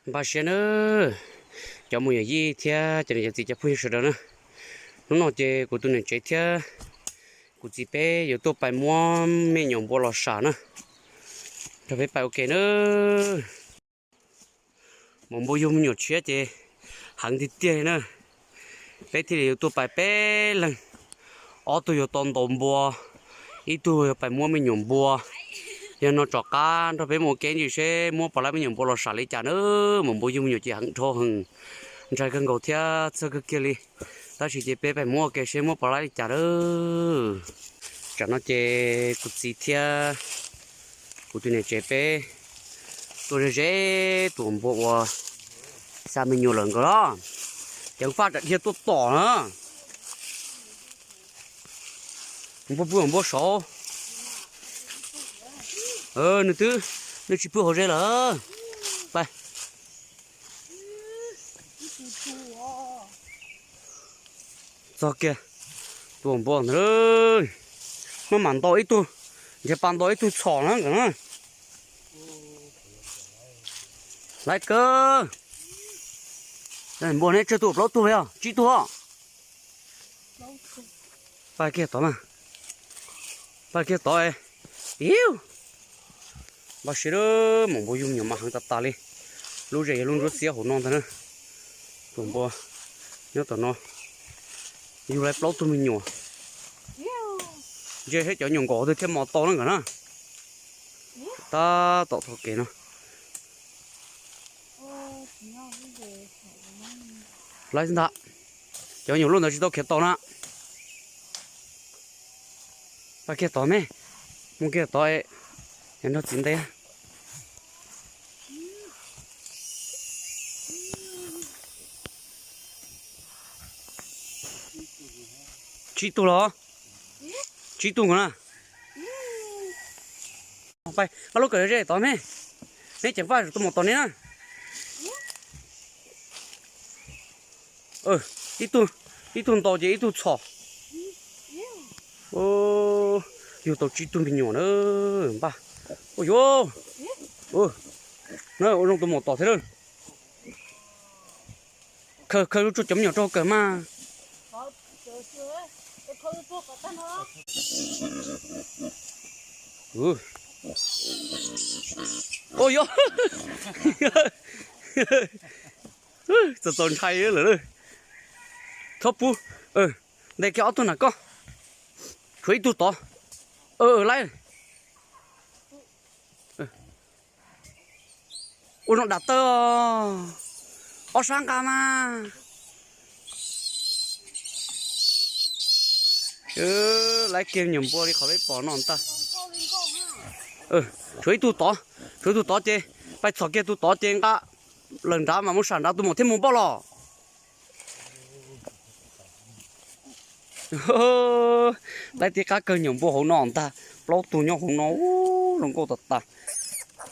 Npaj siab nawb, cov muam yawm yij thiab cov niam cov txiv cov phooj ywg sawv daws na. Hnub no ces kuv tus niam tsev thiab kuv txiv peb yuav tuaj pais muab me nyuam npua los sam na, nrog peb pais ua ke na. Maum npua yug me nyuam tshiab ces heev tiag tiag li na. Peb thiaj li yuav tuaj pais peb leeg, ob tug yuav tau ntaus npua, ib tug yuav pais muab me nyuam npua. Yog no tom qab nrog peb mus ua ke ntsis seb muab puas laib me nyuam npua los sam li cas na. Maum npua yug me nyuam ces heev dhau heev, ntshai kawg nkaus thiab txhawj kawg kiag li. Tab sis ces peb pais muab ua ke seb muab puas laib li cas na. Tsam no ces kuv txiv thiab kuv tus niam tsev peb tuaj ze ze tus npua uas xa me nyuam lawm nkaus los, ceev faj tsam dhia tuaj tom na. Npua pw npua saud, nws twb, nws tsis pw hauv ze lawm. Pais txog kiag tus npua ntawd, maj mam ntaus ib tug, nrhiav pas ntaus ib tug txhom na nkawd na. Laib kawg. Npua neb tsawg tus, plaub tug los yog tsib tug os? Pab kiag tod mas, pab kiag tod. Iu, npaj siab lawm, maum npua yug me nyuam mas heev tas tas li. Lub zem yog lub ntsuab xiab hauv no ntag na. Tus npua nyob tom no yug laib plaub tug me nyuam. Ntsia saib cov nyuam nkaum twg thiaj mos tau na nkawd na. Tab tom txoj kev no laib xwb ntag. Cov nyuam loj ntawd tsis tau khiav tau na. Pab kiag tod me, mus kiag tod, yog nrog txiv ntes. Tsib tug los? Tsib tug nkaus na. Pab lub kawm ze tod me, neb ceev faj tuaj mus tom ne na. Ib tug, ib tug ntaus ces ib tug txhom. Yug tau tsib tug me nyuam na, npaj. Ua yuav, na ua zoo tuaj mus tom thiab lawm. Khaws, khaws tsuag cov me nyuam rau kawm mas. Ua yuav, txaus txaus ntshai lawm. Txhob pub, ntes kiag ob tug na koj. Tshuav ib tug tod. Laib. Ua zoo dam tawb. Ob sab nqa mas. Laib kiag nyuam npua li qhov peb pom no ntag. Tshuav ib tug tod, tshuav ib tug tod ces pais txhom kiag tus tod ces nqa lawm nrad mas mus sam nrad tus maum thiaj mus npaj los. Laib tib qab kawg nyuam npua hauv no ntag, plaub tug nyob hauv no, zoo nkauj tas tas.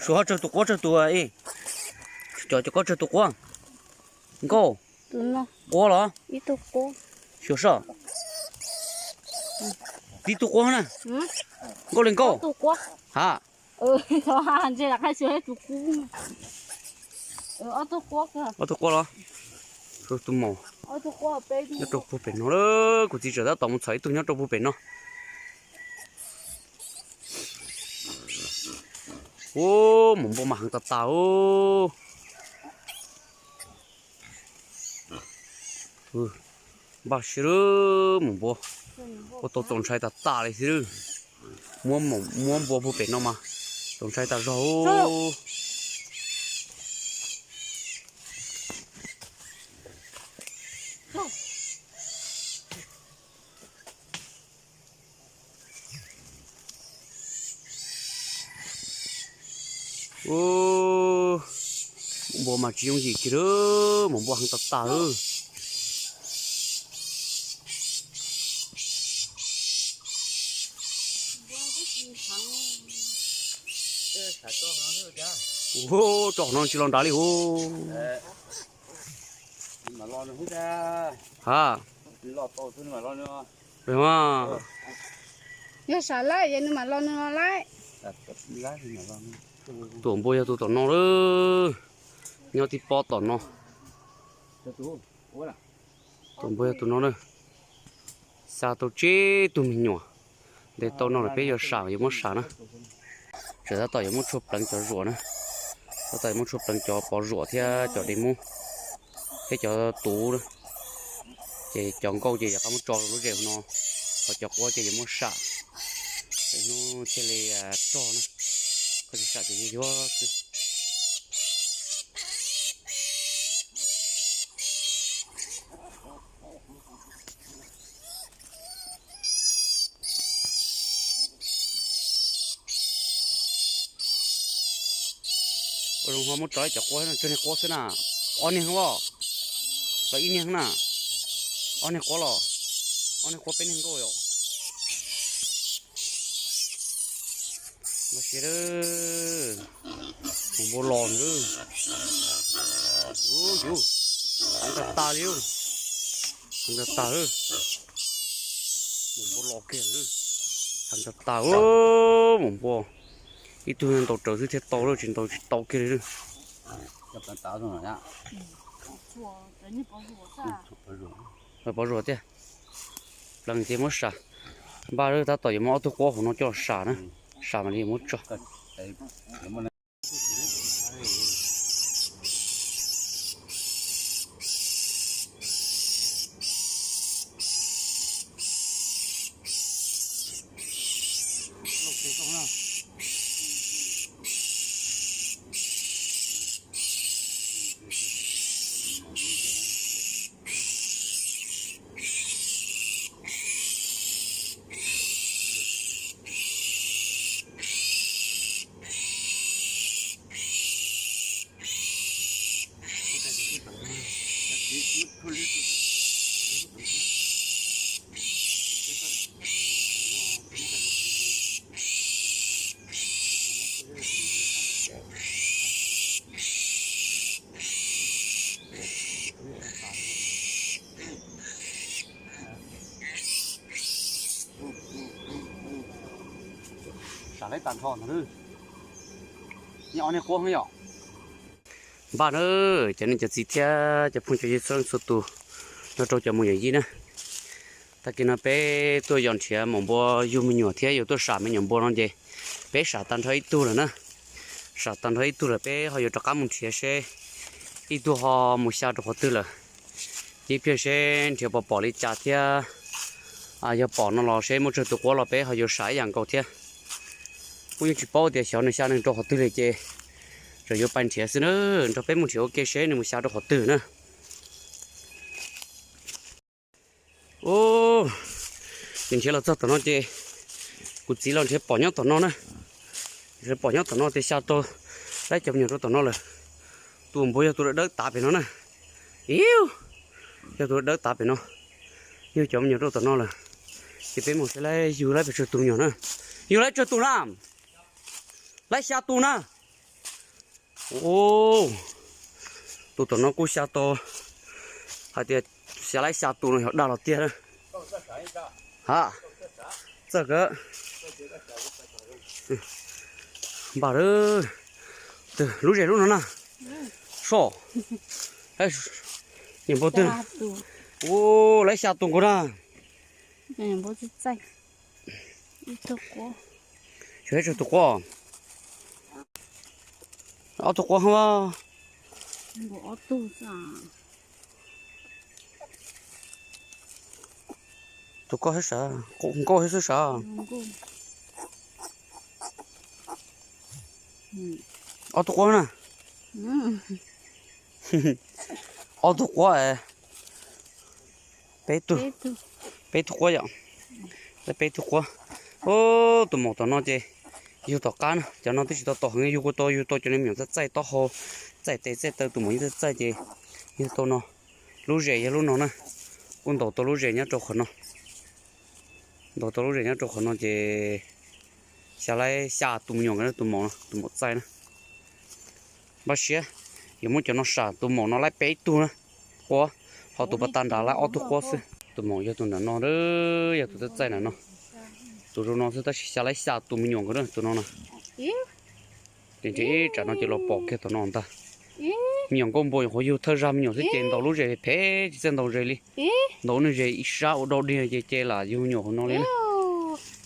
Suav ho tsawg tus quab tsawg tus, cov cov koj tsawg tus quab? Nkauj, quab los? Xyuas soj, tib tug quab na. Nkauj li nkauj. Ha, ob tug quab los? Tus maum nyob rau puag pem no lawm, kuv txiv tseem tab tom mus txhom ib tug nyob rau puag pem no. Ub, maum npua mas heev tas tas ub. Npaj siab lawm, maum npua ua tau txaus ntshai tas tas li xwb. Muab, muab npua puag pem no mas txaus ntshai tas zog. Ub, npua mas tsis yooj yim kiag lawm, maum npua heev tas tas lawm. Ub, tso qhov no tsis los nrad li ub. Ha, yog sam lawm es nws mam los nws los laib. Tus npua yog tus tom no lawm. Nyob tib pob tom no. Tus npua yog tus no na. Xa tau tsib tug me nyuam. Ntes tau no lawm peb yuav sam, yuav muab sam na. Tseem tab tom yuav muab tshuaj pleev cov zuam na. Tab tom yuav muab tshuaj pleev cov pov zuam thiab cov dej mub thiab cov tuv na. Ces cov nkauj ces yuav qab muab tso lub zes no, ho cov quab ces yuav muab sam. Hnub thiaj li rog na, koj tsis sam ces yuag yuag xwb. Ua zoo ho muab tso ib cov quab, tsawg niag quab xwb na? Ob niag los, los ib niag na? Ob niag quab los, ob niag quab peb niag nkauj yom. Los siav, mus npua los na. Ub, yus, heev tag tas li, heev tag tas. Mus npua los kiag, heev tag tas, mus npua. Ib tug ntaus rawv xwb thiaj tau, tsis ntaus tsis tau kiag li. Pov zuam tiag. Pleev ces muab sam. Npaj, tab tom yuav muab ob tug quab hauv no coj los sam na. Sam mam li muab tso. Sam lawv tag nrho ntag. Nyob ob niag quab yom. Npaj na, cov niam cov txiv thiab cov phooj cov ywg txhua leej txhua tus, nrog rau cov mus yom yij na. Tag kis no peb tuaj yos nrhiav maum npua yug me nyuam thiab yuav tuaj sam me nyuam npua no ces peb sam tag nrho ib tug lawm na. Sam tag nrho ib tug lawm peb ho yuav rov qab mus nrhiav seb ib tug ho mus xya rau qhov twg lawm. Ib pliag seb nrhiav pom pom li cas thiab, yog pom no los seb muaj tsawg tus quab los peb ho yuav sam ib yam nkaus thiab. Kuj yeej tsis paub tias xyov nws xya neeg rau qhov twg li ces tseem yuav pais nrhiav xwb na. Nrog peb mus nrhiav ua ke seb nws mus xya rau qhov twg na. Ub, nrhiav los txog tom no ces kuv txiv los nrhiav pom nyob tom no na. Nrhiav pom nyob tom no tias xya tau laib cov me nyuam rau tom no lawm. Tus npua yog tus dawb dawb tav pem no na. Iu, yog tus dawb dawb tav pem no. Yug cov me nyuam rau tom no lawm. Ces peb mus saib laib yug laib pes tsawg tus me nyuam na. Yug laib tsawg tus na? Laib xya tus na. Ub, tus tom no kuj xya tau, hais tias xya laib xya tus no yog dag los tiag na. Ha, txawj kawg. Npaj, lub zes lub no na. Soj, nyuam npua twg? Ub, laib xya tus nkaus na. Xyov tsawg tus quab. Ob tug quab hov. Tus koj thiab sav, nkauj thiab xwb sav. Ob tug quab na. Ob tug quab es. Peb tug, peb tug quab yom. Peb tug quab. Ub, tus maum tom no ces yug tom qab na, cov no twb tsis tau tom heev, yug kuj tau, yug tau cov me nyuam txaij txaij taub hau, txaij tes txaij taw, tus maum yeej txaij txaij ces yug tau no. Lub zes yog lub no na, kuj ntaus tau lub zes nyob rau qhov no. Ntaus tau lub zes nyob rau qhov no ces xya laib xya tus me nyuam nkawd na, tus maum no, tus maum txaij na. Npaj siab, yuav muab cov no sam, tus maum no laib peb tug na, quab, ho tus pas tas nrad laib ob tug quab xwb. Tus maum yog tus nram no, yog tus txaij txaij nram no. Tus zoo no xwb tab sis xya laib xya tus me nyuam nkawd na, tus no na. Ces ntshe ib tsam no ces los pom kiag tom no ntag. Me nyuam nkauj npua nyuam qhuav yug thawj zag me nyuam xwb ces ntaus lub zes phem tsis txawj ntaus zes li. Ntaus lub zes ib sab ua dog dig ces ces lam yug nyuam hauv no li na.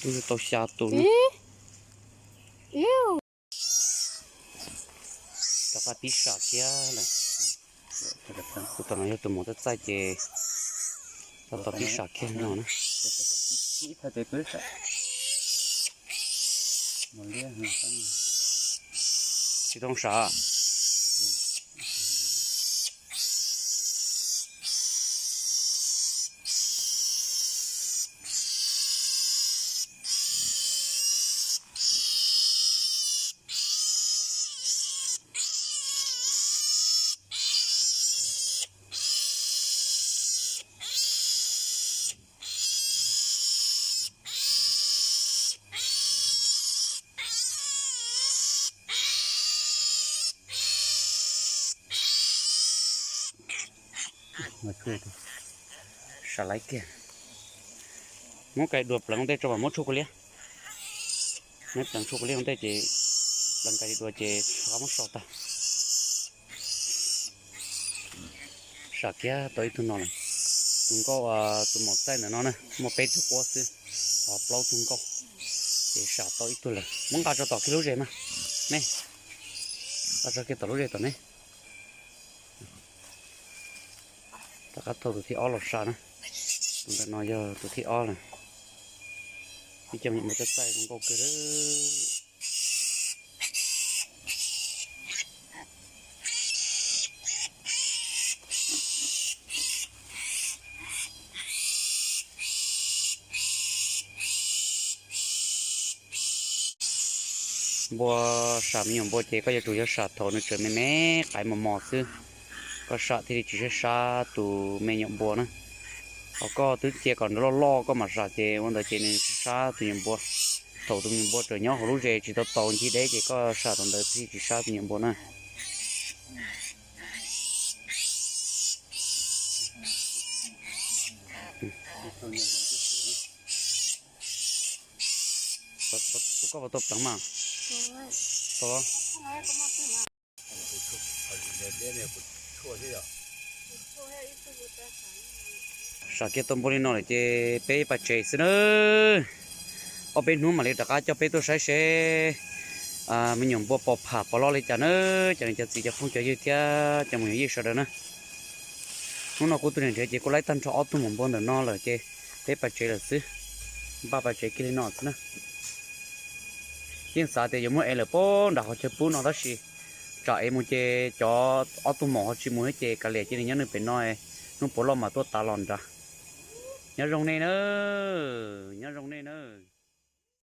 Twb yug tau xya tus no. Rov qab pib sam kiag lawm. Tus tom no yog tus maum txaij txaij ces rov qab pib sam kiag no na. Tsis tau sam. Sam laiv kiag. Muab kais dua pleev ua ntej tso mam muab tshuaj kua liab. Muab pleev tshuaj kua liab ua ntej ces pleev kais dua ces rov qab muab so tag. Sam kiag tau ib tug no lawm. Tus nkauj, tus maum txaij ntawm no na muaj peb tug quab xwb, ho plaub tug nkauj, ces sam tau ib tug lawm. Muab nqa tso tom kiag lub zes mas, ne, nqa tso kiag tom lub zes tom ne. Rov qab thauj tus thib ob los sam na. Tus ntawm no yog tus thib ob lawm. Ib co me nyuam txaij txaij zoo nkauj kawg. Npua, sam me nyuam npua ces koj yuav tsum yog sam thaum nws tseem me me qaib mos mos xwb, koj sam thiaj li tsis sab sab tus me nyuam npua na. Ho koj twb cia kom nws loj loj koj mam sam ces ua ntawd ces nws sab sab tus nyuam npua. Thaum tus nyuam npua tseem nyob hauv lub zes tsis tau tau ncig deb ces koj sam thaum ntawd thiaj tsis sab tus nyuam npua na. Tus koj puas tau pleev mas? Sam kiag tau npua li no lawm ces peb ib pas tsev xwb na. Ob peb hnub mam li rov qab coj peb tuaj saib seb me nyuam npua pos pham pos loj li cas na, cov niam cov txiv cov phooj cov ywg thiab cov mus yov yij sawv daws na. Hnub no kuv tus niam nrhiav ces kuv laib tag nrho ob tug maum npua ntawm no lawm ces peb pas tsev lawm xwb, npaj pas tsev kiag li no xwb na. Yeej xav tias yuav muab ev lawm puag nram qhov chaw pub no tab sis tsam ev mus ces cov ob tug maum ho tsis mus thiab ces kav liam cia li nyob nws pem no, hnub puav loj mas tuaj tav los nrad. Nyob zoo nej na, nyob zoo nej na.